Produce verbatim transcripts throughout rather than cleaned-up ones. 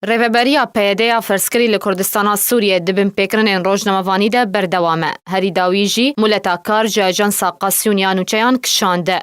Rêveberiya P Y D ya ferzkirî li Kurdistana Sûriyê di binpêkirinên rojnamevanî de berdewam e. Herî dawî jî muleta kar ji Ajansa Qasîûn ya nûçeyan kişande.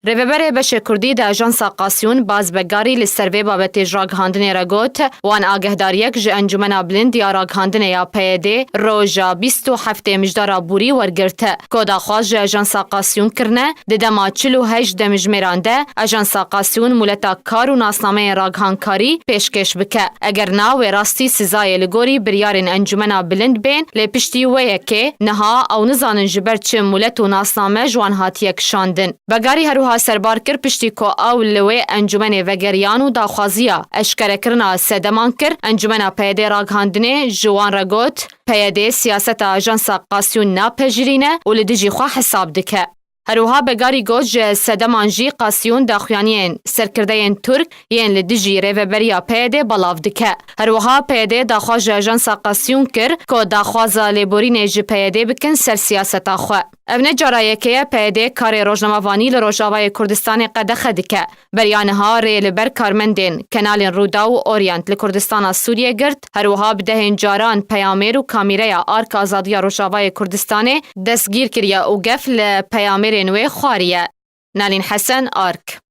Rêveberê beşê Kurdî di Ajansa Qasîûn Baz Begarî li ser vê babetê ji ragihandinê re got, wan agehdariyek ji Encûmena Bilind ya Ragihandinê ya P Y D roja bîst û heftê Mijdara Bûrî wergirte, ku daxwaz ji Ajansa Qasîûn kirine, di dema çil û heşt demjimêran de Ajansa Qasîûn muleta kar û nasnameyên ragihankarî pêşkêş bike. Eger na, wê rastî sizayê li gorî biryarên Encûmena Bilind bên, lê piştî wê yekê niha ew nizanin ji ber çi mulet û nasname ji wan hatiye kişandin. Begarî herwiha serbar kir, piştî ku ew li wê encûmenê vegeriyan û daxwaziya eşkerekirina sedeman kir, Encûmena P Y D Ragihandinê ji wan re got, P Y D siyaseta Ajansa Qasîûn napejirîne û li dijî xwe hesab dike. Herwiha Begarî got, ji sedeman jî Qasîûn daxuyaniyên serkirdeyên Tirk yên li dijî rêveberiya P Y D belav dike. Herwiha P Y D daxwaz ji Ajansa Qasîûn kir, ku daxwaza lêborînê ji P Y D bikin ser siyaseta xwe. Ev ne cara yekê ye P Y D karê rojnamevanî li Rojavayê Kurdistanê qedexe dike. Beriya niha rê li ber karmendên kenalên Rûdaw û Orient li Kurdistana Sûriyê girt, herwiha bi dehên caran peyamêr û kamîreya Arka Azadiya Rojavayê Kurdistanê destgîr kiriye û gef li peyamêrên wê xwariye. Nalîn Hesen, Ark.